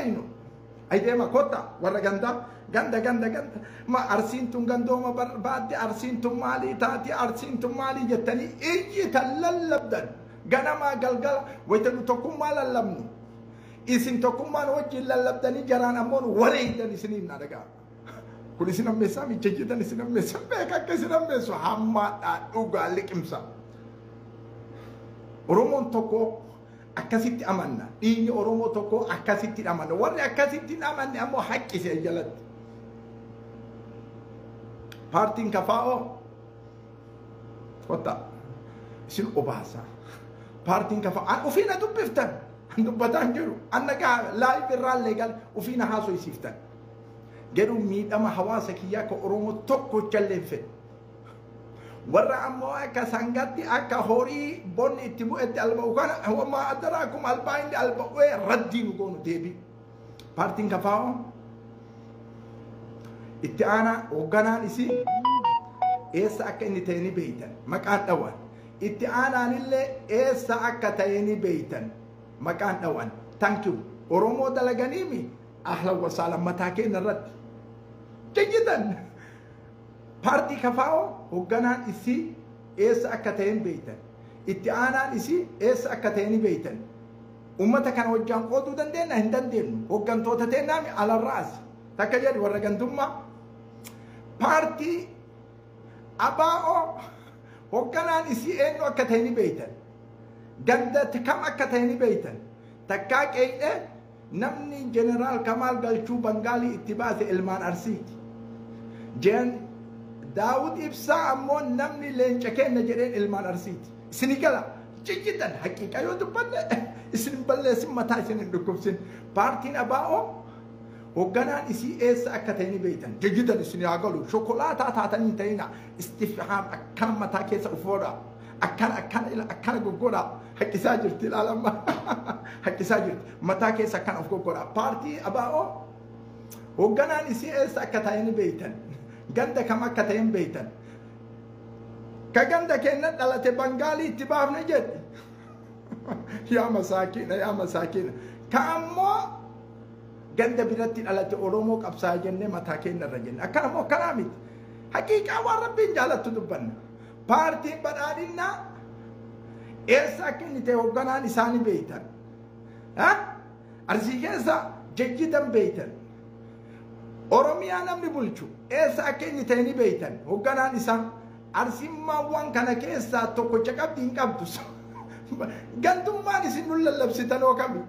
beeynu. Ay deema kotta warra gandaa ganda ganda ganda ma Arsiin tun gandooma barbaadde, Arsiin tun maalii taati, Arsiin tun maalii jettanii iyyitan lallabdan ganamaa galgala. Wayita nu tokkummaa lallabnu isin tokkummaan wajjin lallabdanii jaraan ammoo nu wareeydan isiniif na dhagaa. Kun isin ammeessaa michajjitan isin ammeessa beeka akka isin ammeessu hammaadhaa dhugaa liqimsa. Oromoon tokko akkasitti amanna. Dhiigni Oromoo tokko akkasitti amanna. Warri akkasitti hin amanne ammoo haqqise jalatti. Paartiin KFO kotta isin obaasa. Paartiin KFO an ofiina dubbiftan. An dubbataan jiru. An nagaa live irraallee gal ofiina haasoysiiftan. Garuu miidhama hawaasa kiyyaa ka Oromoo tokkochallee hin fedhu. Warra ammoo akka sangatti akka horii bonni itti bu'etti alba'u kana wammaa adaraakum albaa inni alba'ee raddii nu goonu deebii. Paartiin KFO itti aanaa hoogganaan isii eessa akka inni ta'e ni beeytan, maqaan dhawan. Itti aanaan illee eessa akka ta'e ni beeytan, maqaan dhawan. Thank you. Oromoo dalaganiimi ahlan wasaalan mataa keenya irratti. Jayyidan. Paartii KFO hoogganaan isii eessa akka ta'e hin beeytan. Itti aanaan isii eessa akka ta'e ni beeytan. Uummata kana wajjaan qooduu dandeenya hin dandeenyu. Hooggantoota teennaami alarraas. Takka jedhu warra gantummaa. Paartii ABO hoogganaan isii eenyu akka ta'e ni beeytan. Ganda kam akka ta'e ni beeytan. Takkaa qeeyxee namni Jeneraal Kamaal Galchuu Bangaalii itti baase ilmaan Arsiiti. Jeen Daawud Ibsaa ammoo namni leenca kenna jedheen ilmaan Arsiiti. Isinii gala jijjitan haqiiqa yoo dubbanne isin balleessin mataa isin hin dhukkubsin. Paartiin ABO hoogganaan isii eessa akka ta'e ni beeytan. Jijjitan isin haa galu. Shokolaataa taatanii hin ta'ina. Istifhaam akkana mataa keessa ufoodha. Akkana akkana ila akkana goggodha. Haqqisaa jirti ilaalama. Haqqisaa jirti. Mataa keessa akkana of goggodha. Paartii ABO hoogganaan isii eessa akka ta'e ni beeytan. Ganda kam akka ta'e hin beeytan. Ka ganda keenya dhalate Bangaalii itti baafne jedhe. Yaa masaakiina, yaa masaakiina. Ka ammoo ganda biratti dhalate Oromoo qabsaa jennee mataa keenya irra jenne. Akkana moo akkanaa miti. Haqiiqaa waan Rabbiin jaalattu dubbanna. Paartiin badhaadhinnaa eessa akka inni ta'e hoogganaan isaanii beeytan. Arsii keessa jajjitan beeytan. Oromiyaa namni bulchu eessa akka inni ta'e ni beeytan. Hoogganaan isaa Arsimmaawwan kana keessaa tokkocha qabdi hin qabdu. Gantummaan isin nu lallabsitan hoo kami?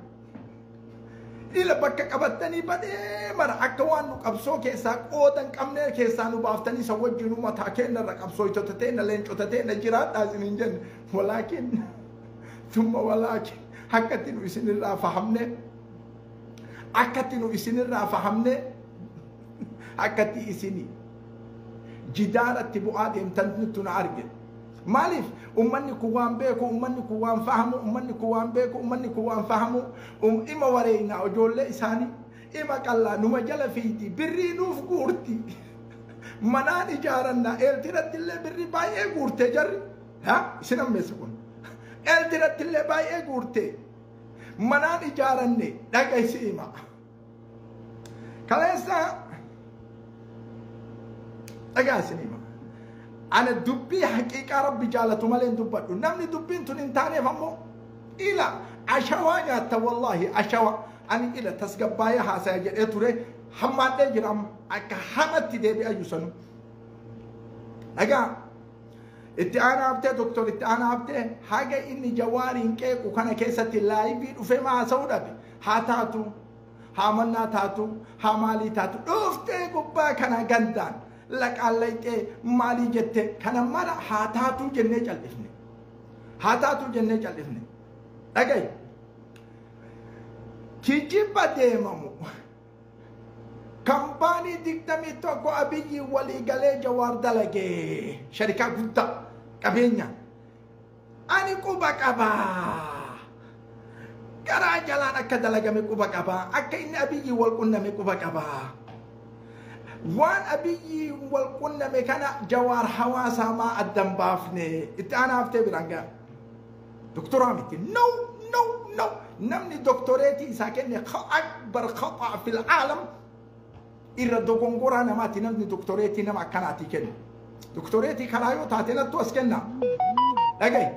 Ila bakka qabattanii badhee mara akka waan nu qabsoo keessaa qooda hin qabne keessaa nu baaftanii isa wajjin mataa keenya irra qabsooytota ta'e leencota ta'e jiraadhaa isin hin jenne. Walaakin thumma walaakin akkatti nu isinirraa fahamne, akkatti nu isinirraa fahamne, akkatti isini jidaaratti bu'aa deemtan nutti nu argine. Maaliif ummanni kun waan beeku, ummanni kun waan fahamu, ummanni kun waan beeku, ummanni kun waan fahamu, ima wareeyna ijoollee isaanii ima qallaa numa jala fiiti birrii nuuf guurti. Manaan ijaaranna eeltiratti illee birrii baay'ee guurte jarri. Ha isin ammeessa kun. Eeltiratti illee baay'ee guurte. Manaan ijaaranne dhagaysi hima. Kaleessa dhagaa isin hima. Ana dubbii haqiiqaa Rabbi jaalatu malee hin dubbadhu. Namni dubbiin tun hin taaneef ammoo ila ashawaa nyaatta wallaahi ashawaa. Ani ila tasgabbaayee haasaya jedhee ture hammaadhee jira amma akka hamatti deebi'a sanu. Dhagaa itti aanaa haftee doktor itti aanaa haftee haga inni Jawaariin qeequ kana keessatti live dhufee ma haasa'uu dhabe. Haa taatu, haa mannaa taatu, haa maalii taatu dhuftee gubbaa kana gandaan laqaallayxee maalii jette kana mara haa taatuu jennee cal'ifne. Haa taatuu jennee cal'ifne. Dhagayi. Kijiba deemamu. Kampaanii 21 Abiyyi walii galee Jawaar dalagee sharikaa guddaa qabeenya. Ani quba qabaa. Garaa jalaan akka dalagame quba qabaa. Akka inni Abiyyi wal qunname quba qabaa. Waan Abiyyi wal qunname kana Jawaar hawaasaa maa addan baafne itti aanaa haftee biraan ga'a. Doktoraa miti. No, no, No, namni doktoreetii isaa kenne akbar khaxaa fil aalam irra dogongoraa namaati namni doktoreetii nama akkanaatii kenne. Doktoreetii karaa yoo taate nattu as kenna. Dhagayi.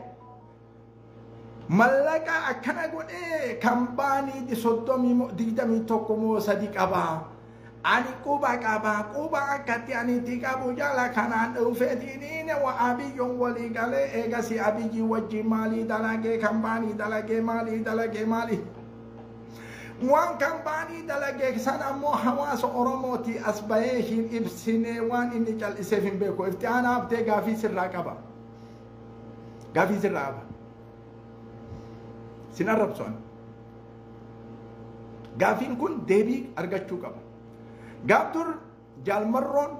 Mallaqa akkana godhee kambaanii 31 moo 3 qabaa. Ani quba qaba, quba akkatti ani itti qabu jala kanaan dhufeetiin wa Abiyyoon walii galee eegasi Abiyyi wajjin maalii dalagee kambaanii dalagee maalii dalagee maalii. Waan kambaanii dalagee san ammoo hawaasa Oromooti as bahee hin ibsine waan inni cal'iseef hin beeku. Itti aanaa haftee gaafii sirraa qaba. Gaafii sirraa qaba. Sin arrabsu ani. Gaafiin kun deebii argachuu qaba. Gaaf dur jaalmarroon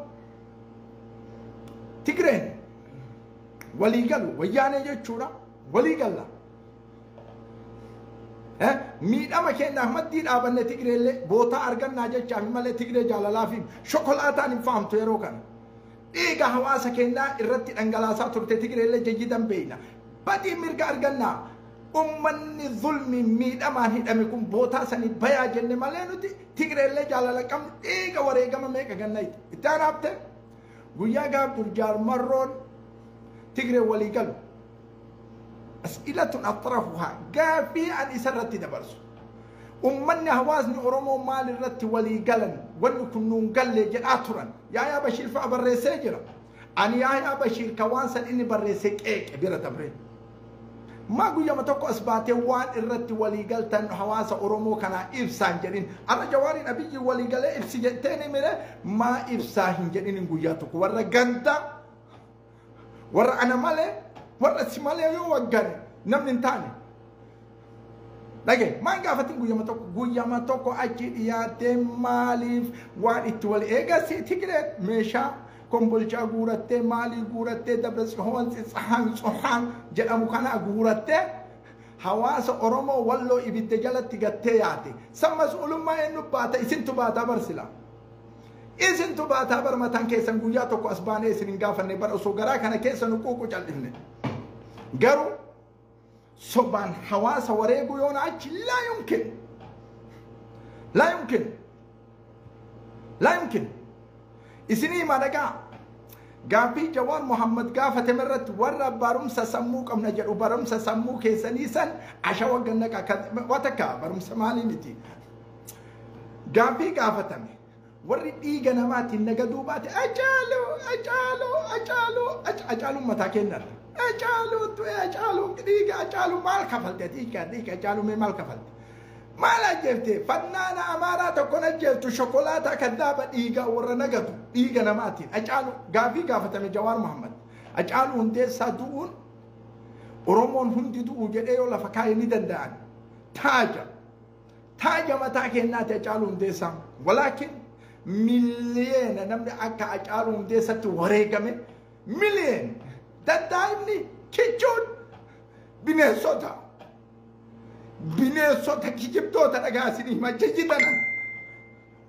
Tigreen walii galu wayyaanee jechuudha walii galla. Miidhama keenyaaf maddii dhaabanne Tigreellee bootaa argannaa jechaaf malee Tigree jaalalaa fi shokolaataan hin fahamtu yeroo kana. Dhiiga hawaasa keenyaa irratti dhangalaasaa turte Tigreellee jayyidan beeyna. Badii mirga argannaa. Ummanni zulmi miidhamaan hidhame kun bootaa sanii bayaa jenne malee nuti Tigreellee jaalala qabnu dhiiga wareegama meeqa ganna itti aanaafte guyyaa gaaf dur jaarmarroon Tigree walii galu. As'ilatun axrafuhaa gaafii an isarratti dabarsu. Ummanni hawaasni Oromoo maal irratti walii galan wanni kun nuun galle jedhaa turan. Yaayaa Bashiir fa'a barreessee jira. Ani Yaayaa Bashiir ka waan san inni barreessee qeeqe bira dabree. Maa guyyama tokko as baatee waan irratti walii galtan hawaasa Oromoo kanaa ibsaan jedhin. Arra Jawaariin Abiyyi walii galee ibsi jettee ni mire maa ibsaa hin jedhin guyyaa tokko warra ganda warra ana malee warra si malee yoo waggane namni hin taane. Dhage maan gaafatin guyyama tokko achi dhiyaatee maaliif waan itti wal eegasi Tigree meeshaa kombolchaa guurattee maalii guurattee Dabra Tsihoon Tsahaan Tsohaan jedhamu kana guurattee hawaasa Oromoo Walloo ibidda jalatti gattee yaate. San mas'uulummaa eenyu baata isintu baataa barsila. Isintu baataa bar mataan keessan guyyaa tokko as baanee isin hin gaafanne bar osoo garaa kana keessa nu quuqu cal'ifne. Garuu sobaan hawaasa wareeguu yoona achi laa yumkin. Laa yumkin. Laa yumkin. Isinii himaa dhagaa. Gaaffii Jawaar Mohammad gaafatame irratti warra barumsa sammuu qabna jedhu barumsa sammuu keessanii san ashawa gannaqa watakka barumsa maalii miti. Gaaffii gaafatame warri dhiiga namaatiin nagaduu baate Acaaluu Acaaluu Acaaluu Acaaluun mataa kennarra. Acaaluu du'e Acaaluu dhiiga Acaaluu maal kafalte dhiiga dhiiga Acaaluu mee maal kafalte? Maal ajjeefte fannaana Amaaraa tokkon ajjeeftu shokolaataa kan daaba dhiiga warra nagatu dhiiga namaatiin Acaaluu gaafii gaafatame Jawaar Mohammad. Acaaluu Hundeessaa du'uun Oromoon hundi du'uu jedhee yoo lafa kaa'e ni danda'an. Taaja taaja mataa kennaati Acaaluu Hundeessaa. Walaakin miliyeena namni akka Acaaluu Hundeessatti wareegame miliyeen daddaa'imni kichuun bineensota. Bineensota kijibtoota dhagaa isinii hima jijjiitanan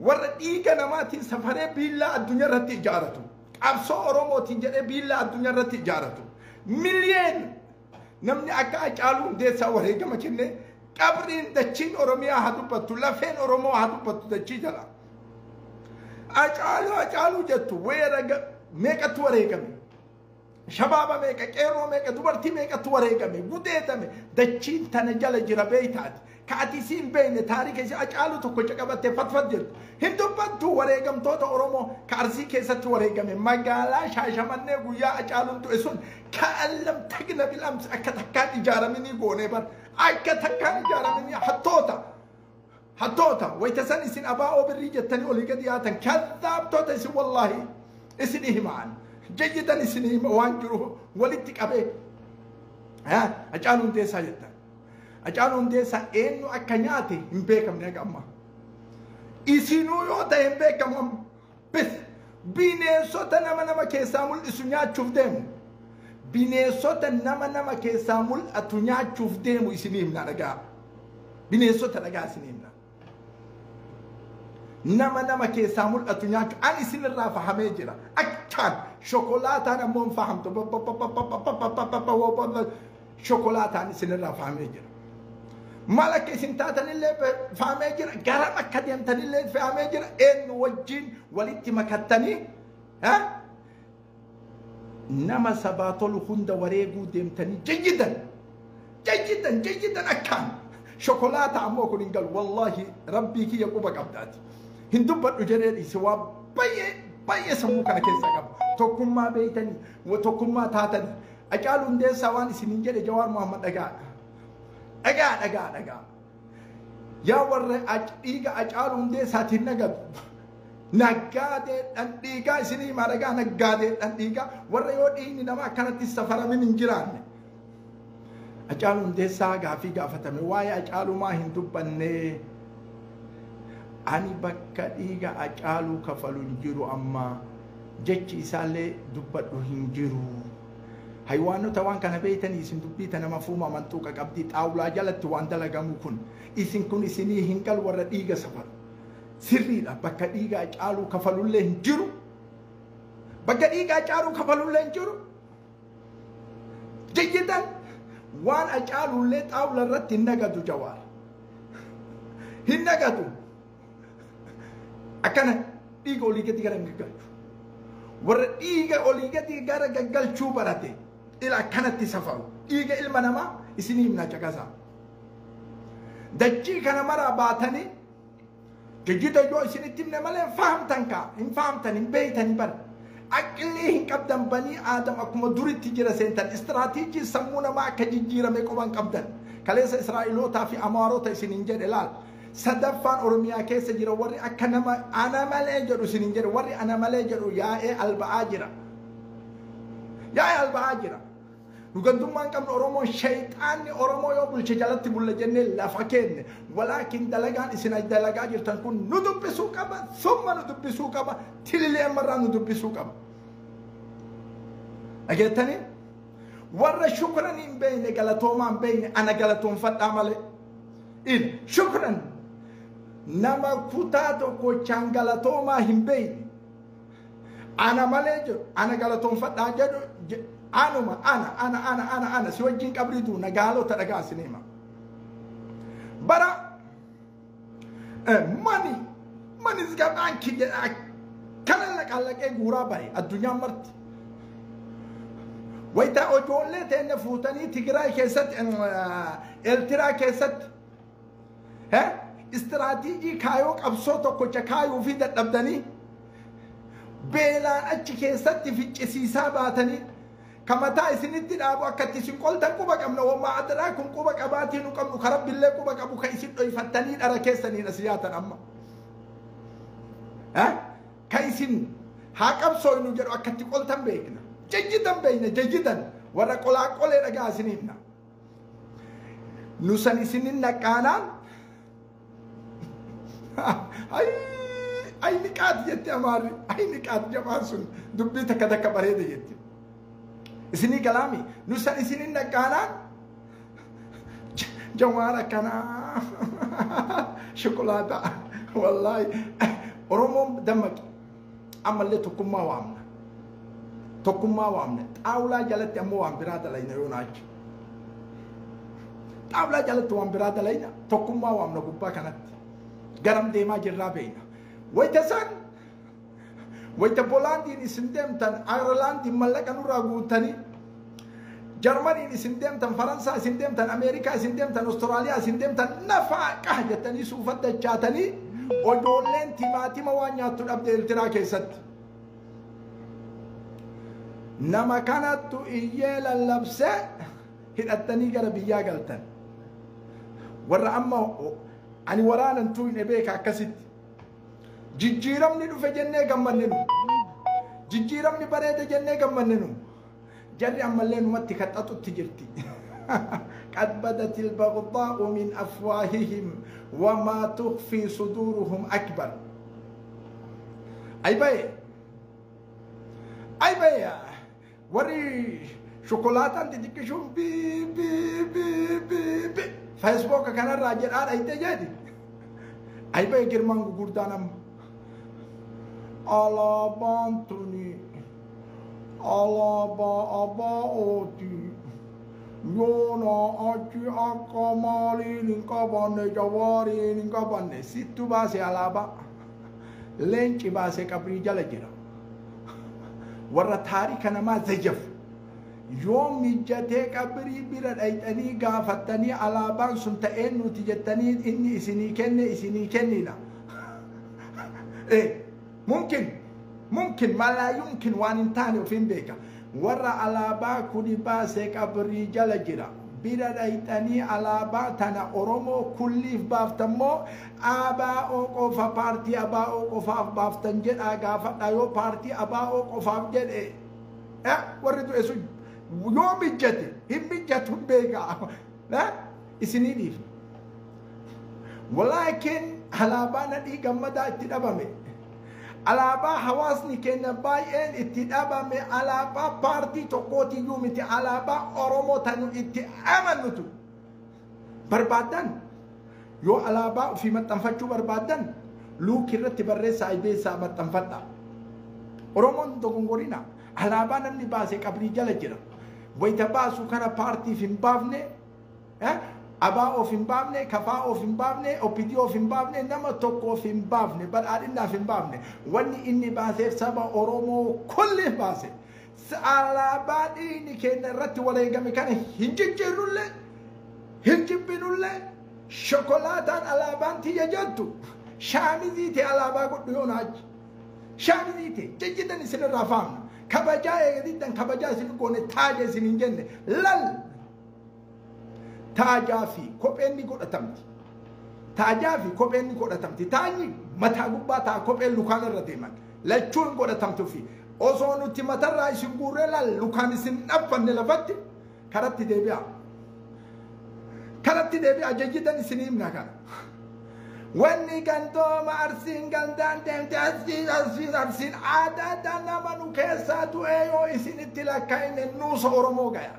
warra dhiiga namaatiin safaree biillaa addunyaa irratti ijaaratu qabsoo Oromootiin jedhee biillaa addunyaa irratti ijaaratu miliyeen namni akka Acaaluu Hundeessaa wareegama kenne qabriin dachiin Oromiyaa haa dubbattu lafeen Oromoo haa dubbattu dachii jala. Acaaluu Acaaluu jettu weera meeqatu wareegame? Shabaaba meeqa qeerroo meeqa dubartii meeqatu wareegame gudeetame dachiin tana jala jira beeytaati. Ka ati siin beeyne taarika ishee Acaaluu tokko caqabattee fatfat jettu. Hin dubbattu wareegamtoota Oromoo ka Arsii keessatti wareegame magaalaa Shaashamannee guyyaa Acaaluun du'e sun ka'an lam tagna bilamsi akka takkaan ijaaramanii goonee bar akka takkaan ijaaramanii hattoota. Hattoota wayita san isin abaa'oo birrii jettanii olii gadi yaatan kadhaabtoota isin wallaahi isin himaan. Jayyidan isin hima waan jiru walitti qabee Acaaluu Hundeessaa jettan. Acaaluu Hundeessaa eenyu akka nyaate hin beekamne haga ammaa. Isinuu yoo ta'e hin beekamu amma. Bis bineensota nama nama keessaa mul'isu nyaachuuf deemu. Bineensota nama nama keessaa mul'atu nyaachuuf deemu isinii himna dhagaa. Bineensota dhagaa isinii himna. Nama nama keessaa mul'atu nyaachuu an isinirraa fahamee jira. Akkaan shokolaataan ammoo hin fahamtu. Shokolaataan isinirraa fahamee jira. Maal akka isin taatanillee faamee jira. Garam akka deemtanillee faamee jira. Eenyu wajjin walitti makattanii nama sabaa tolu hunda wareeguu deemtanii jijjitan. Jijjitan jijjitan akkaan. Shokolaata ammoo kun hin galu. Wallaahi rabbii kiyya quba qabdaati. Hin dubbadhu jedhee dhiise waa baay'ee baay'ee sammuu kana keessaa qaba. Tokkummaa beeytanii tokkummaa taatanii. Hacaaluu Hundeessaa waan isiniin jedhe Jawaar Muhammad dhagaa. Dhagaa dhagaa dhagaa. Yaa warra dhiiga Hacaaluu Hundeessaatiin nagadu. Naggaadeedhaan dhiigaa isinii himaa dhagaa naggaadeedhaan dhiigaa warra yoo dhiigni nama akkanatti safaramin hin jiraanne. Hacaaluu Hundeessaa gaafii gaafatame waa'ee Hacaaluu maa hin dubbanne. Ani bakka dhiiga Hacaaluu kafalu hin jiru amma jechi isaallee dubbadhu hin jiru. Haywaanota waan kana beeytanii isin dubbii tana mafuuma manxuuqa qabdii xaawulaa jalatti waan dalagamu kun isin kun isinii hin galu warra dhiiga safaru. Sirriidha bakka dhiiga Hacaaluu kafalullee hin jiru. Bakka dhiiga Hacaaluu kafalullee hin jiru. Jijjitan waan Hacaaluullee xaawula irratti hin nagadu Jawaar. Hin nagadu. Akkana dhiiga olii gadi gara gaggalchu. Warra dhiiga olii gadi gara gaggalchuu barate ila akkanatti safaru. Dhiiga ilma namaa isinii himna caqasaa. Dachii kana maraa baatanii jijjita yoo isinitti himne malee fahamtan kaa hin fahamtan hin beeytanii bara. Aqlii hin qabdan banii aadam akkuma duritti jira seentan istiraatiijii sammuu namaa akka jijjiirame qoban qabdan. Kaleessa Israa'ilootaa fi Amaarota isiniin jedhe laal. Sadaffaan Oromiyaa keessa jira warri akka nama ana malee jedhu isiniin jedhe warri ana malee jedhu yaa'ee alba'aa jira. Yaa'ee alba'aa jira. Nu gandummaan qabnu Oromoon shayxaanni Oromoo yoo bulche jalatti bulla jennee lafa kenne. Walaakin dalagaan isin dalagaa jirtan kun nu dubbisuu qaba. Summa nu dubbisuu qaba. Tililee ammarraa nu dubbisuu qaba. Dhageettanii? Warra shukran hin beekne galatoomaa hin beekne ana galatoonfadhaa malee. Il shukran nama kutaa tokkochaan galatoomaa hin beekne ana malee jedhu ana galatoonfadhaa jedhu anuma ana ana ana ana ana si wajjin qabrii duuna gaalota dhagaa isin hima. Bara mani mani isga baankii jedha kana laqallaqee guuraa bahe addunyaan marti. Wayita ijoollee teenne fuutanii Tigraay keessatti Eeltiraa keessatti istiraatiijii kaayoo qabsoo tokkocha kaayuu fi dadhabdanii beelaan achi keessatti ficcisiisaa baatanii ka mataa isinitti dhaabu akka itti isin qoltan quba qabna wammaa adaraa kun quba qabaatii nu qabnu ka rabbillee quba qabu ka isin dhoyfattanii dhara keessaniin as yaatan amma. Ka isin haa qabsooynu jedhu akka itti qoltan beekna. Jijjitan beekna jijjitan warra qolaa qolee dhagaa isin himna. Nu san isinin naqaanaan ay niqaat jetti amaarri ay niqaat jabaan sun dubbii takka takka bareeda jetti. Isinii galaami nu san isinin naqaanaan Jawaar akkanaa shukulaataa wallaahi Oromoon dammaqi ammallee tokkummaa waamna. Tokkummaa waamna xaawulaa jalatti ammoo waan biraa dalayna yoo naachi. Xaawulaa jalatti waan biraa dalayna tokkummaa waamna gubbaa kanatti. Garam deemaa jirraa beeyna. Wayita isaan wayita Poolaandiin isin deemtan Ayirlaandiin mallaqa nurraa guutanii Jarmaniin isin deemtan Faransaa isin deemtan Ameerikaa isin deemtan Ostiraaliyaa isin deemtan nafaaqa jettanii suufadda chaatanii ijoolleen timaatima waan nyaattu dhabde Eeltiraa keessatti. Nama kanattu iyyee lallabsee hidhattanii gara biyyaa galtan. Warra amma ani waraanan tuuyne beeka akkasitti. Jijjiiramni dhufe jennee gammanne nu. Jijjiiramni bareede jennee gammanne nu. Jarri ammallee numatti kaxaxutti jirti. قد بدت البغضاء من أفواههم وما تخفي صدورهم أكبر. أي بي أي بي وري شوكولاتة أنت تكشون بي بي بي بي بي فيسبوك كان الراجل آل أي تجادي أي بي جرمان غوردانم alaabaan tuni alaabaa ABO'ti. Yoona achi akka maaliin hin qabanne Jawaariin hin qabanne sittu baase alaabaa. Leenci baase qabrii jala jira. Warra taarika namaa zayyafu. Yoo mijjatee qabrii bira dhayxanii gaafattanii alaabaan sun ta'ee nuti jettanii inni isinii kenne isinii kennina. Mumkin mumkin malaa yumkin waan hin taane ofiin beeka. Warra alaabaa kuni baasee qabrii jala jira. Bira dhayxanii alaabaa tana Oromoo kulliif baaftammoo ABO qofa paartii ABO qofaaf baaftan jedhaa gaafadha yoo paartii ABO qofaaf jedhe warri du'e sun yoo mijjate hin mijjatu beekaa isinii dhiifna. Walaakin alaabaa Nadhii Gammadaa itti dhabame. Alaabaa hawaasni keenya baay'een itti dhabame alaabaa paartii tokkootiyyuu miti alaabaa Oromoo tanu itti amannutu. Barbaaddan yoo alaabaa ofii maxxanfachuu barbaaddan luukii irratti barreessaa ibeessaa maxxanfadha. Oromoon dogongorina alaabaa namni baase qabrii jala jira. Wayita baasu kana paartiif hin baafne ABOf hin baafne, KFOf hin baafne, OPDOf hin baafne, nama tokkoof hin baafne, badhaadhinaaf hin baafne. Wanni inni baaseef saba Oromoo kulliif baase. Alaabaa dhiigni keenya irratti wareegame kana hin jijjiirrullee, hin jibbinullee, shokolaataan alaabaan tiyya jettu shaamizii ta'e alaabaa godhu yoo naachi. Shaamizii ta'e jijjiitan isinirraa faamna. Kabajaa eegdiddan kabajaa isin goone taaja isin hin jenne lal. Taajaa fi kopheen ni godhatamti. Taajaa fi kopheen ni godhatamti. Taajni mataa gubbaa ta'a kopheen lukaan irra deeman. Lachuun godhatamtu fi osoo nuti matarraa isin guurree lal lukaan isin dhaffanne lafatti karatti deebi'a. Karatti deebi'a jajjitan isin himna kana. Wanni gandooma Arsiin gandaan deemte Arsiin Arsiin Arsiin aadaa nama nu keessaa du'ee yoo isin itti lakkaa'ine nuusa Oromoo gaya.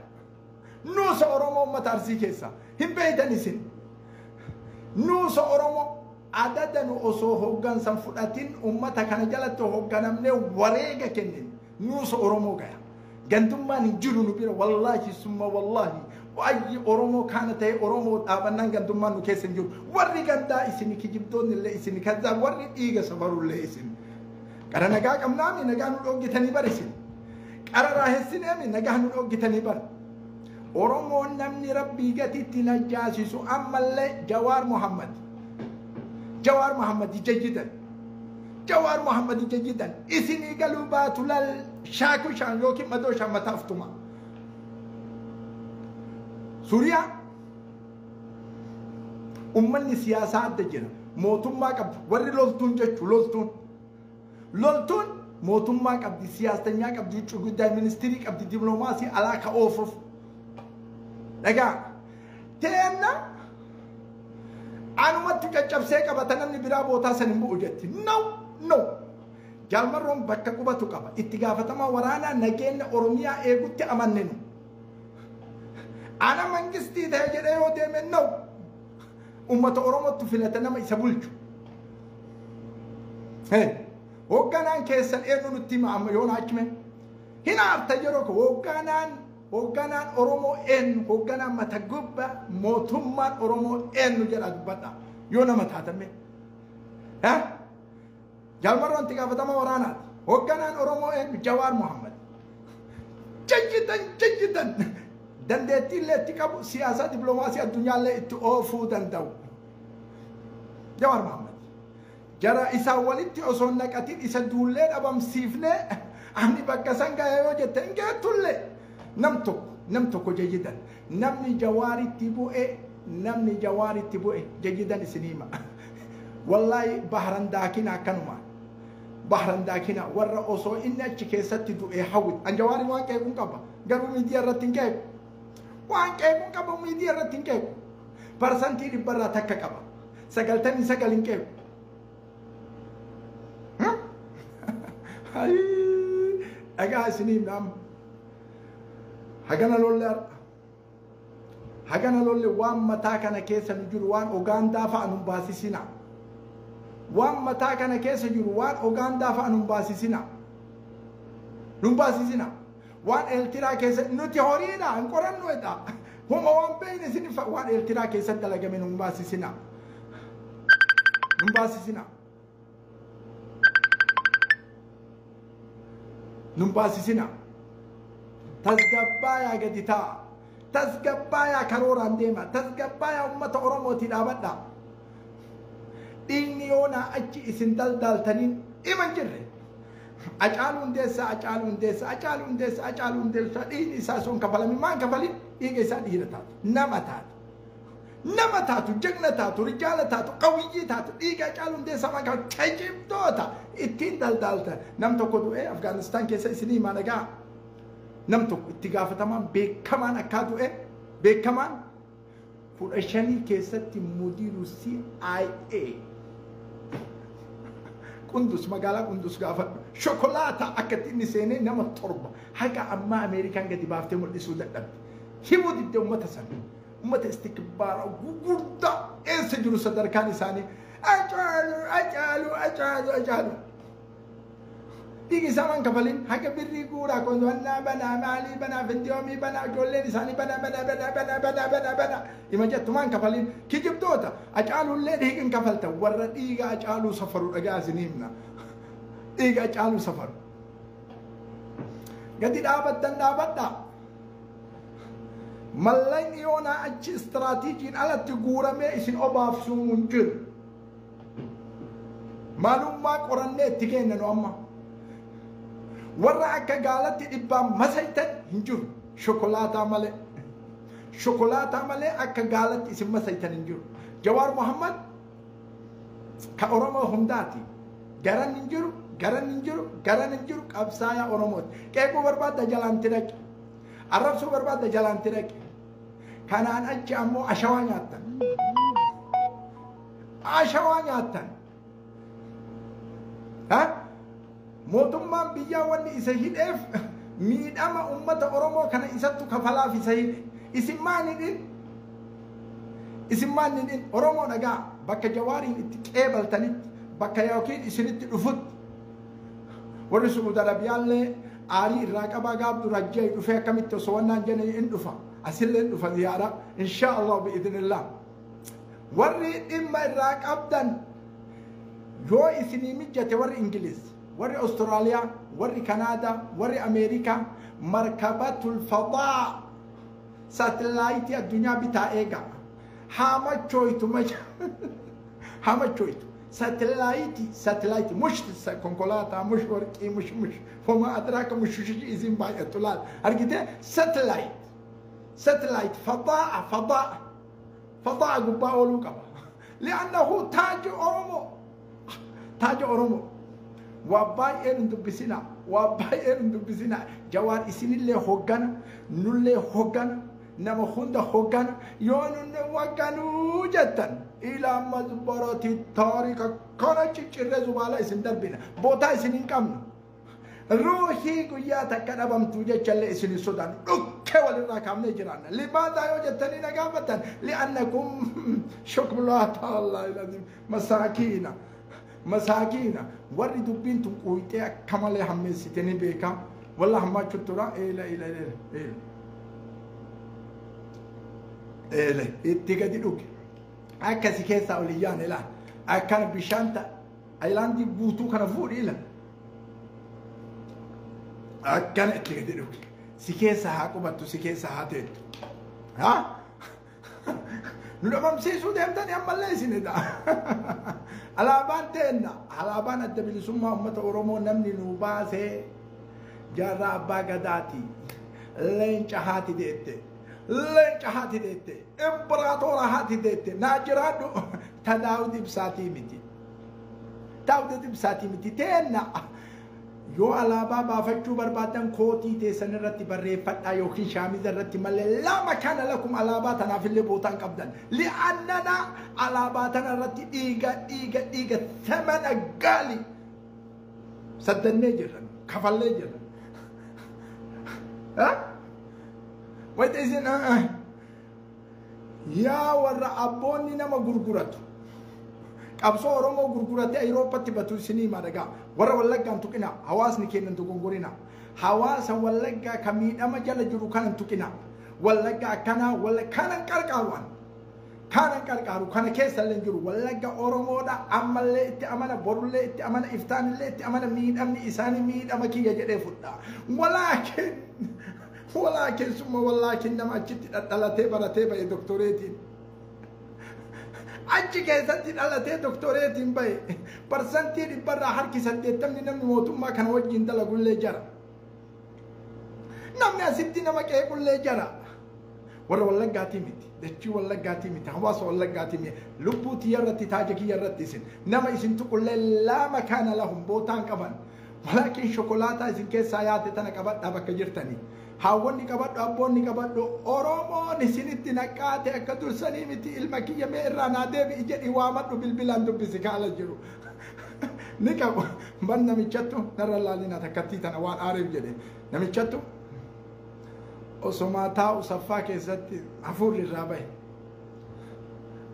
Nuusa Oromoo uummata Arsii keessa hin beeytan isin. Nuusa Oromoo adada nu osoo hooggansan fudhatin uummata kana jalatti hoogganamnee wareega kennin nuusa Oromoo gaya. Gandummaan hin jiru nu bira wallaahi summa wallaahi. Ayyi Oromoo kana ta'e Oromoo dhaabannaan gandummaan nu keessa hin jiru. Warri gandaa isin kijibdoonni illee isin kazzaa warri dhiiga safarullee isin. Qara nagaa qabnaami nagaa nu dhoggitanii bar isin. Qara raahessineemi nagaa nu dhoggitanii bar. Oromoon namni rabbii gatitti najjaasisu ammallee Jawaar Muhammad. Jawaar Muhammad jajjidan. Jawaar Muhammad jajjidan. Isinii galuu baatu lal shaakushaan yookiin madooshaan mataaf tuma. Suuriyaa ummanni siyaasaa adda jira. Mootummaa qabdi. Warri loltuun jechuun loltuun. Loltuun mootummaa qabdi, siyaasanyaa qabdi, guddaa ministirii qabdi, diploomaasii alaa ka oofuuf. Dhagaa teenna anumatti caccabsee qabata namni biraa bootaa san hin bu'u jetti. No, no. Jaalmarroon bakka qubatu qaba. Itti gaafatamaa waraanaa nageenya Oromiyaa eegutti amanne nu. Ana mangistii ta'e jedhee yoo deeme no. Uummata Oromootti filata nama isa bulchu. Hoogganaan keessan eenyu nutti hima amma yoo naachime? Hin aarta yeroo ko hoogganaan Oromoo eenyu hoogganaan mata gubbaa mootummaan Oromoo eenyu jedha dubbadha yoo nama taatame. Jaalmarroon itti gaafatama waraanaati. Hoogganaan Oromoo eenyu Jawaar Muhammad. Jajjitan jajjitan dandeettii illee itti qabu siyaasaa diploomaasii addunyaallee itti oofuu danda'u. Jawaar Muhammad. Jara isaan walitti osoo naqatiin isa duullee dhabamsiifnee ani bakka san ga'e yoo jette hin geettullee. Nam tokko jajjidan namni Jawaaritti bu'e namni Jawaaritti bu'e jajjidan isin hima. Wallaahi bahran daakina akkanuma. Bahran daakina warra osoo inni achi keessatti du'e hawwi. An Jawaarii waan qeequun qaba garuu miidiyaa irratti hin qeequ. Waan qeequun qaba miidiyaa irratti hin qeequ. Parsantii 100 takka qaba. 99 hin qeequ. Dhagaa isinii himna. Hagana lolle har'a. Hagana lolle waan mataa kana keessa nu jiru waan Ogaandaa fa'a nu baasisina. Waan mataa kana keessa jiru waan Ogaandaa fa'a nu baasisina. Nu baasisina. Waan Eeltiraa keessa nuti horiidha hin qorannu jedha. Homa waan beeyne isin waan Eertiraa keessatti dalagame nun baasisina. Nun baasisina. Nun baasisina. Tasgabbaayaa gadi taa'a. Tasgabbaayaa karooraan deema. Tasgabbaayaa uummata Oromootii dhaabadha. Dhiigni yoonaa achi isin daldaaltaniin dhima hin jirre. Hacaaluu Hundeessaa, Hacaaluu Hundeessaa, Hacaaluu Hundeessaa, Hacaaluu Hundeessaa dhiigni isaa osoo hin kafalamin maan kafalin dhiiga isaa dhiira taatu, nama taatu. Nama taatu, jagna taatu, rijaala taatu, qawiyyii taatu, dhiiga Hacaaluu Hundeessaa maan kafalin kijibdoota ittiin daldaaltan. Nam tokko du'ee Afgaanistaan keessa isinii himaa dhagaa. Nam tokko itti gaafatamaan beekamaan akkaa du'e beekamaan 15 keessatti mudiiru CIA Qundus magaalaa Qundus gaafadhu. Shokolaataa akkatti inni seenee nama 7 haga ammaa Ameerikaan gadi baaftee mul'isuu dadhabde. Himuu didde uummata sana. Uummata istikbaara gugurdaa eessa jiru sadarkaan isaanii. Hacaaluu, Hacaaluu, Hacaaluu, Hacaaluu. Dhiigi isaa waan kafalin haga birrii guuraa konsolannaa banaa maalii banaa findiyoomii banaa ijoolleen isaanii banaa banaa banaa banaa banaa banaa banaa ima jettu waan kafalin kijibdoota Hacaaluullee dhiiga hin kafaltan warra dhiiga Hacaaluu safaru dhagaa isin himna dhiiga Hacaaluu safaru gadi dhaabattan dhaabadhaa mallaqni yoonaa achi istiraatiijiin alatti guuramee isin obaafsuu hin jiru. Maalummaa qorannee itti kenna nu amma. Warra akka gaalatti dhibbaan masaytan hin jiru. Shokolaataa malee. Shokolaataa malee akka gaalatti isin masaytan hin jiru. Jawaar Mohammad ka Oromoo hundaati. Garan hin jiru, garan hin jiru, garan hin jiru qabsaayaa Oromooti. Qeequu barbaadda jalaan tiraqi. Arrabsuu barbaadda jalaan tiraqi. Kanaan achi ammoo ashawaa nyaattan. Ashawaa nyaattan. Ha? Mootummaan biyyaa wanni isa hidheef miidhama uummata Oromoo kana isattu kafalaaf isa hidhe. Isin maal hidhin? Isin maal hidhin? Oromoo dhagaa bakka Jawaariin itti qeebaltanitti bakka yookiin isinitti dhufutti warri Suudi Arabiyaallee aarii irraa qabaa gaaf dura jee dhufee akkamitti osoo wannaan jenne in dhufa. Asillee in dhufa ziyaara. Inshaa Allah bi'idhnillah. Warri dhimma irraa qabdan yoo isinii mijjate warri Ingiliz, warri Austraaliyaa, warri Kanaadaa, warri Ameerikaa markabatul fadaa saatilaayitii addunyaa bitaa eega. Haamachooytu haamachooytu saatilaayitii saatilaayitii mush konkolaataa mush warqii mush mush homaa adraaka mushushii isin baay'attu laal argitee saatilaayit saatilaayit fadaa fadaa fadaa gubbaa ooluu qaba. Li'annahu taaji Oromoo. Taaja Oromoo. Waa baay'een hin dubbisinaa. Waa baay'een hin dubbisinaa. Jawaar isinillee hoggana, nullee hoggana, nama hunda hoggana. Yoo nunni wagganuu jettan ilaa mazbarati taarika kana ciccirree zubaala isin darbina. Bootaa isin hin qabnu. Ruuhii guyyaa takka dhabamtuu jechallee isin hin sodaannu. Dhukkee walirraa kaafnee jiraanna. Limaadaa yoo jettanii na gaafatan li'annakum shukulaata Allahi lazim masaakiina. Masaakiina warri dubbiin tun quuyxee akka malee hammeessite ni beeka. Walla hammaachuu tura eela eela eela eela. Eela itti gadi dhuge. Akkasi keessaa ol iyyaan ilaal. Akkana bishaan ta'a. Ayilaandii guutuu kana fuudhi ilaal. Akkana itti gadi dhuge. Si keessa haa qubattu, si keessa haa teettu. Haa? Nu dhabamsiisuu deemtanii ammallee isinidha. Alaabaan teenna, alaabaan adda bilisummaa uummata Oromoo namni nu baasee jaarraa abbaa gadaati. Leenca haati deette. Leenca haati deette. Impiraatoora haati deette. Naa jiraadhu ta Daawud Ibsaatii miti. Daawud Ibsaatii miti teenna. Yoo alaabaa baafachuu barbaadan kootii teessan irratti barreeffadhaa yookiin shaamiza irratti malee lama kana lakum alaabaa tanaaf illee bootaan qabdan. Li'annana alaabaa tana irratti dhiiga dhiiga dhiiga samana gaali saddannee jirran kafallee jirran. Wayita isin yaa warra abboonni nama gurguratu. Qabsoo Oromoo gurguratee Awurooppatti batu isinii hima dhagaa. Warra Wallaggaan tuqina hawaasni keenya hin dogongorina. Hawaasa Wallaggaa kan miidhama jala jiru kan hin tuqina. Wallagga akkanaa walla kanan qarqaaruwan kanan qarqaaru kana keessa illee jiru Wallagga Oromoodha ammallee itti amana borullee itti amana iftaanillee itti amana miidhamni isaanii miidhama kiyya jedhee fudha. Walaakin walaakin summa walaakin nama achitti dhadhalatee baratee bahe doktoreetiin. Achi keessatti dhalatee doktoreetiin bahe 100% harki 80 namni mootummaa kana wajjin dalagullee jara. Namni asitti nama qeequllee jara. Warra Wallaggaatii miti, dachii Wallaggaatii miti, hawaasa Wallaggaatii miti, lubbuu tiyya irratti taaja kiyya irratti isin nama isin tuqullee laa makaana lahum bootaan qaban. Walaakin shokolaataa isin keessaa yaate tana qabadhaa bakka jirtanii. Haawwanni qabadhu, abboonni qabadhu, Oromoon isinitti naqaate akka dursanii miti ilma kiyya mee irraa naa deebi'i jedhi waamadhu bilbilaan dubbisi kaala jiru. Ni qabu. Ban namichattu narra laalina takkattii tana waan aareef jedhe. Namichattu osomaa taa'u saffaa keessatti hafuurri irraa bahe.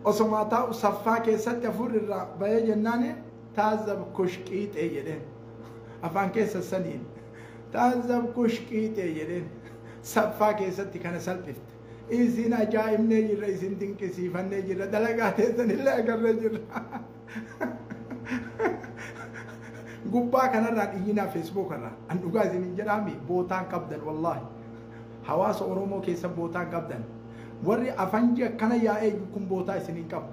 Osomaa taa'u saffaa keessatti hafuurri irraa bahee jennaan taazab kushqiixee jedheen. Afaan keessa saniin taazab kushqiixee jedheen saffaa keessatti kana salphifte. Isin ajaa'ibnee jirra, isin dinqisiifannee jirra, dalagaa teessanillee agarree jirra. Gubbaa kanarraan iyyinaa Facebook irraa an dhugaa isin hin jedhaami bootaan qabdan wallaahi. Hawaasa Oromoo keessa bootaan qabdan. Warri afanji akkana yaa'ee kun bootaa isin hin qabu.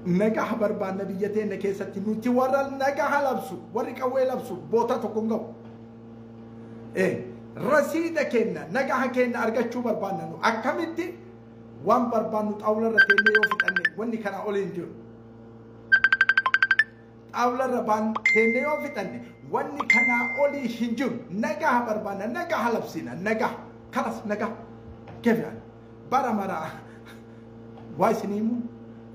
Nagaha barbaanna biyya teenya keessatti nuti warra nagaha labsu warri qawwee labsu bootaa tokko hin qabu. Rasiida kenna nagaha kenna argachuu barbaanna nu akkamitti waan barbaannu xaawularra teennee yoo fixanne wanni kanaa ol hin jiru. Xaawularra baan teennee yoo fixanne wanni kanaa olii hin jiru. Nagaha barbaanna nagaha labsina nagaha kalas nagaha kefyaan bara maraa waa isin himu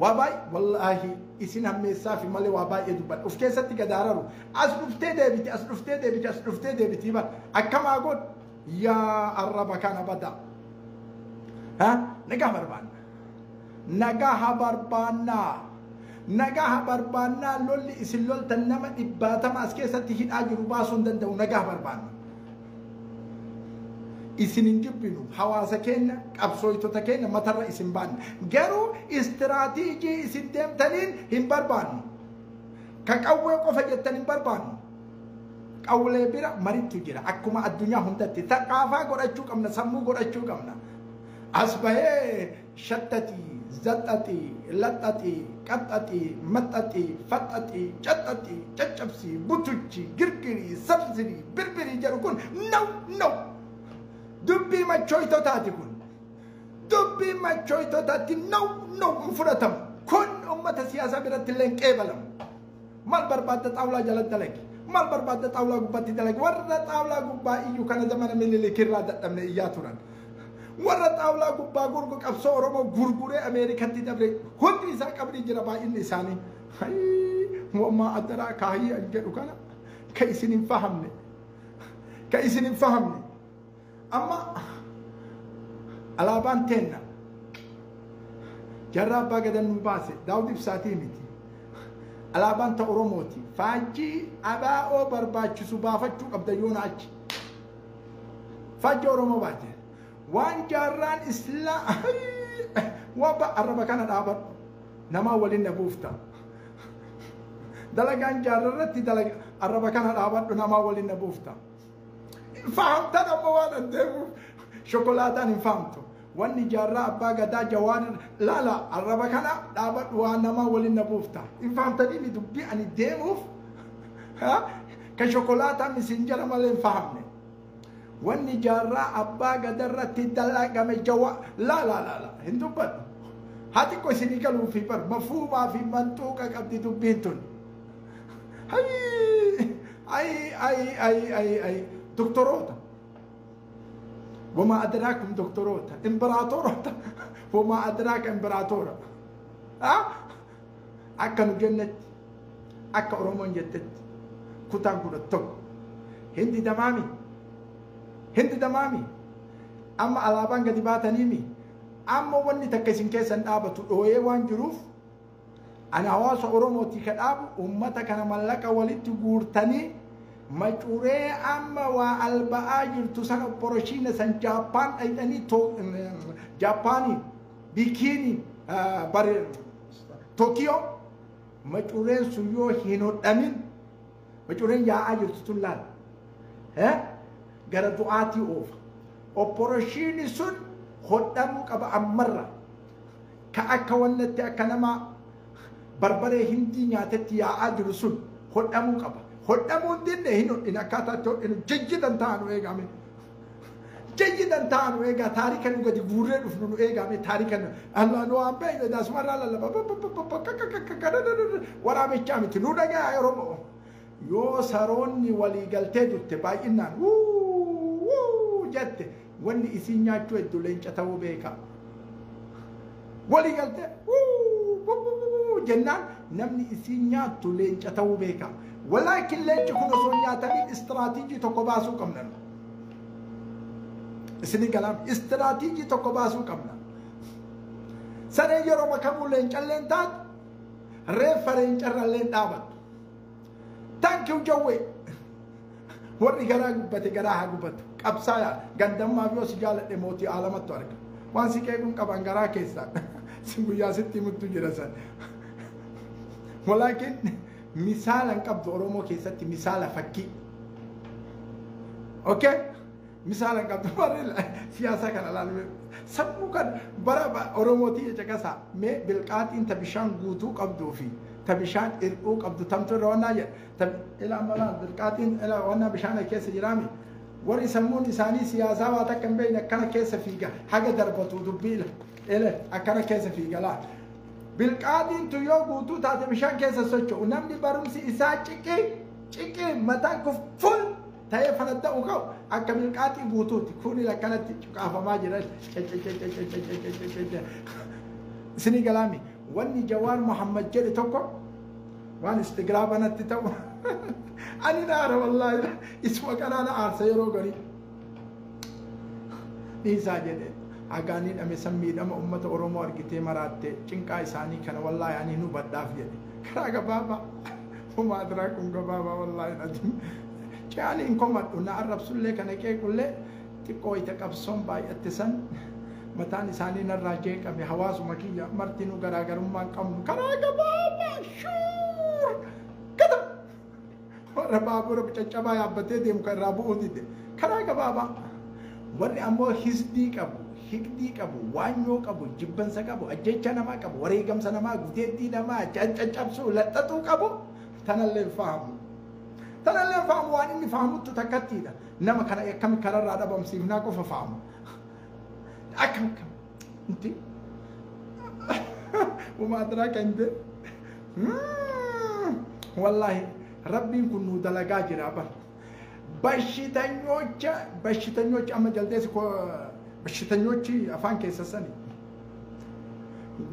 waa baay'ee wallaahi isin hammeessaa fi malee waa baay'ee dubbadha. Of keessatti gadaararu as dhuftee deebiti as dhuftee deebiti as dhuftee deebiti bara akkamaa godhu yaa arraba kana bada. Nagaa barbaanna. Nagaha barbaanna. Nagaha barbaannaa lolli isin loltan nama 100 as keessatti hidhaa jiru baasuu hin danda'u nagaha barbaanna. Isin hin jibbinu hawaasa keenya qabsooytota keenya matarra isin baanna. Garuu istiraatiijii isin deemtaniin hin barbaannu. Ka qawwee qofa jettan hin barbaannu. Qawwee bira marittu jira akkuma addunyaa hundatti thaqaafaa godhachuu qabna sammuu godhachuu qabna. As bahee shattatii zaxxatii laxxatii qaxxatii maxxatii faxxatii caxxatii caccabsii butuchii girgirii sabsirii birbirii jedhu kun naw naw dubbii machoytotaati kun dubbii machoytotaatti naw naw hin fudhatamu kun ummata siyaasaa biratti illee hin qeebalamu. Maal barbaadda xaawulaa jala dalagi maal barbaadda xaawulaa gubbaatti dalagi warra xaawulaa gubbaa iyyuu kana zamana Minilikirraa dadhabne iyyaa turan. Warra xaawulaa gubbaa gurgu qabsoo Oromoo gurguree Ameerikatti dabre hundi isaa qabrii jira baay'inni isaanii. Wammaa addaraa kaayii an jedhu kana ka isin hin fahamne ka isin hin fahamne. Amma alaabaan teenna jarra abbaa gadan nu baase Daawud Ibsaatii miti. Alaabaan ta Oromooti. Faajjii abaa'oo barbaachisu baafachuu qabda yoona achi. Faajjii Oromoo baate. Waan jaarraan islaa waan arraba kana dhaabadhu namaa waliin na buufta. Dalagaan jaarra irratti dalaga arraba kana dhaabadhu namaa waliin na buufta. Fahamtan amma waan an deemuuf shokolaataan hin fahamtu. Wanni jaarraa abbaa gadaa Jawaar laala arraba kana dhaabadhu waan namaa waliin na buufta. Hin fahamtanii dubbii ani deemuuf ka shokolaataan isin jala malee hin fahamne. Wanni jaarraa abbaa gadarratti dalagame Jawaar la la la la hin dubbadhu. Haa xiqqoo isinii galuu fi bar mafuumaa fi manxuuqa qabdi dubbiin tun. Ay ay ay ay ay doktoroota. وما أدراكم دكتوروتا إمبراطورة وما أدراك إمبراطورة. أكا نجنت أكا أرومون جتت كتان كنتو هندي دمامي هندي دمامي أما ألابان قد باتنيمي أما وني تكسين كيسن آبتو أوي وان جروف أنا هواس أرومو تيكن آبو أمتا كان ملكا ولدت غورتني Macuree amma waa alba'aa jirtu san oporoshiina san Jaappaan dhayxanii Jaappaanii bikiinii bare Tokiyoo macureen sun yoo hin hodhamin macureen yaa'aa jirtu tun laal gara du'aatii oofa. Oporoshiini sun hodhamuu qaba ammarra ka akka wannatti akka nama barbaree hindii nyaatetti yaa'aa jiru sun hodhamuu qaba. Hodhamuun dinne hin hodhin akkaataa itti hodhinu jijjidan ta'an nu eegame. Jijjidan ta'an nu eegaa taarika nu gadi guurree dhufnu nu eegame taarika nu Allah nu waan beekne daasumarraa lallaba waraabichaa miti nu dhagayaa yeroo yoo saroonni walii galtee dutte baay'inaan wuu jette wanni isiin nyaachuu hedduu leenca ta'uu beeka. Walii galtee wuu jennaan namni isiin nyaattu leenca ta'uu beeka. Walaakin leenci kun osoo nyaataniin istiraatiijii tokko baasuu qabna. Isinii galaam istiraatiijii tokko baasuu qabna. Sareen yeroo makamuu leencalleen taatu reeffa leencarralleen dhaabattu. Thank you Jawwee. Warri garaa gubbate garaa haa gubbatu. Qabsaa gandammaaf yoo si jaaladhe mootii aalamattu arga. Waan si qeequun qaban garaa keessaa. Si guyyaa sitti himuttu jira san. Walaakin misaala hin qabdu Oromoo keessatti misaala fakkii. Okay? Misaala hin qabdu warri siyaasa kana ilaalu. Sammuu kan bara Oromootii jecha kasaa mee bilqaaxiin ta bishaan guutuu qabduu fi ta bishaan hir'uu qabdu tamtu irra wannaa jedha. Ilaa malaan bilqaaxiin ilaa wannaa bishaan keessa jiraami. Warri sammuun isaanii siyaasaa waa takka hin beekne akkana keessa fiiga haga darbatu dubbii ila akkana keessa fiiga laa. Bilqaaxiin tu yoo guutuu taate bishaan keessa socho'u namni barumsi isaa ciqii ciqii mataan kuffun ta'ee fanadda'u ka'u akka bilqaaxii guutuutti kun akkanatti cuqaafamaa jira. Isinii galaami wanni Jawaar Muhammad jedhe tokko waan istigraaba natti ta'u ani naara wallaahi isuma kanaa na aarsa yeroo garii dhiisaa jedhe. Hagaanii dhame san miidhama uummata Oromoo argitee maraatte cinqaa isaanii kana wallaahi ani nu badhaaf jedhe karaa gabaabaa homaa diraa kun gabaabaa wallaahi nati ce'anii hin komadhu na arrabsullee kana qeequllee xiqqoo ita qabsoon baay'atte san mataan isaanii narraa jeeqame hawaasuma kiyya martinuu garaagarummaa hin qabnu karaa gabaabaa shuur gada warra baabura caccabaa yaabbatee deemu kan irraa bu'uu dide karaa gabaabaa warri ammoo hisdii qabu hikdii qabu waanyoo qabu jibbansa qabu ajjecha namaa qabu wareegamsa namaa gudeeddii namaa caccabsuu laxxaxuu qabu tanallee fahamu tanallee fahamu waan inni fahamuttu takkattiidha nama kana akkami kararraa dhabamsiifnaa qofa fahamu akkam akkam inti وما أدراك عند والله ربي كن دلقا جرابا በሽተኞች በሽተኞች amma jaldeessi በሽተኞች afaan keessa sani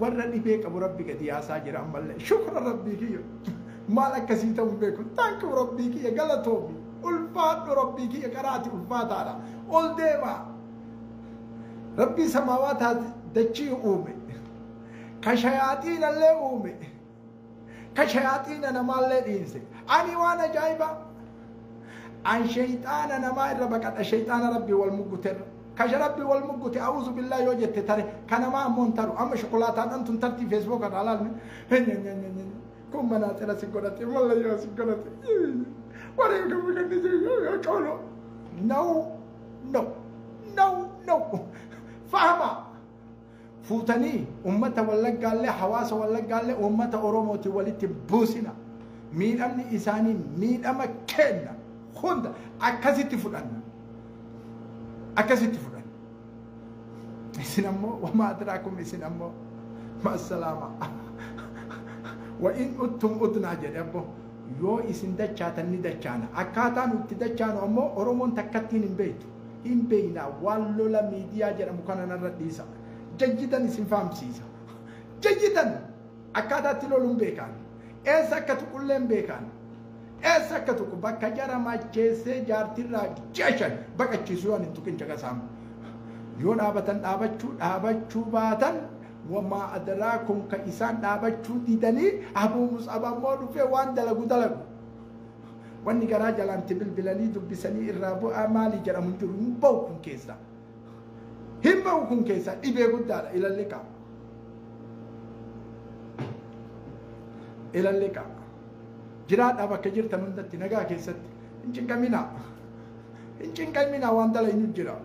warra dhibee qabu rabbi gadi yaasaa jira ammallee shukra rabbii kiyya maal akkasii ta'u beeku thank you rabbii kiyya galatoomi ulfaadhu rabbii kiyya karaati ulfaataadha ol deema rabbii samaawataa dachii uume ka shayaaxiinallee uume ka shayaaxiina namaallee dhiinse ani waan ajaa'ibaa an shayxaana namaa irra baqadha shayxaana rabbii wal mugguterra kasha rabbii wal muggute a'uuzu billaahi yoo jette tare kanamaa ammoo hin taru amma shukulaataan dhamtun tartii feesbuuk irraa laalme kun manaaxira si godhate mallayyoo si godhate wareegama kan coolo no no no no fahama fuutanii ummata wallaggaallee hawaasa wallaggaallee ummata oromooti walitti buusina miidhamni isaanii miidhama kenna hunda akkasitti fudhanna akkasitti fudhanna isin ammoo wamaa adraakum isin ammoo massalaama wa in uttum udnaa jedhe abbo yoo isin dachaatan ni dachaana akkaataa nutti dachaanu ammoo oromoon takkattiin hin beektu hin beeknaa waan lola miidiyaa jedhamu kana narra dhiisa jajjidan isin fahamsiisa jajjidan akkaataatti loluun beekaan eessa akka tuqulleen beekaan eessa akka tuqu bakka jara macheessee jaartirraa ji'a shan baqachiisu yoo hin tuqin caqasaamu yoo dhaabatan dhaabachuu dhaabachuu baatan wamaa adraakum ka isaan dhaabachuu didanii abuu mus'ab ammoo dhufee waan dalagu dalagu Wanni garaa jalaanti bilbilanii dubbisanii irraa bu'aa maalii jedhamu hin jiru. Hin ba'u kun keessa. Hin ba'u kun keessa dhibee guddaadha ilalli qaba. Ilalli qaba. Jiraadhaa bakka jirtan hundatti nagaa keessatti hin cinqaminaa. Hin cinqaminaa waan dalainu jira.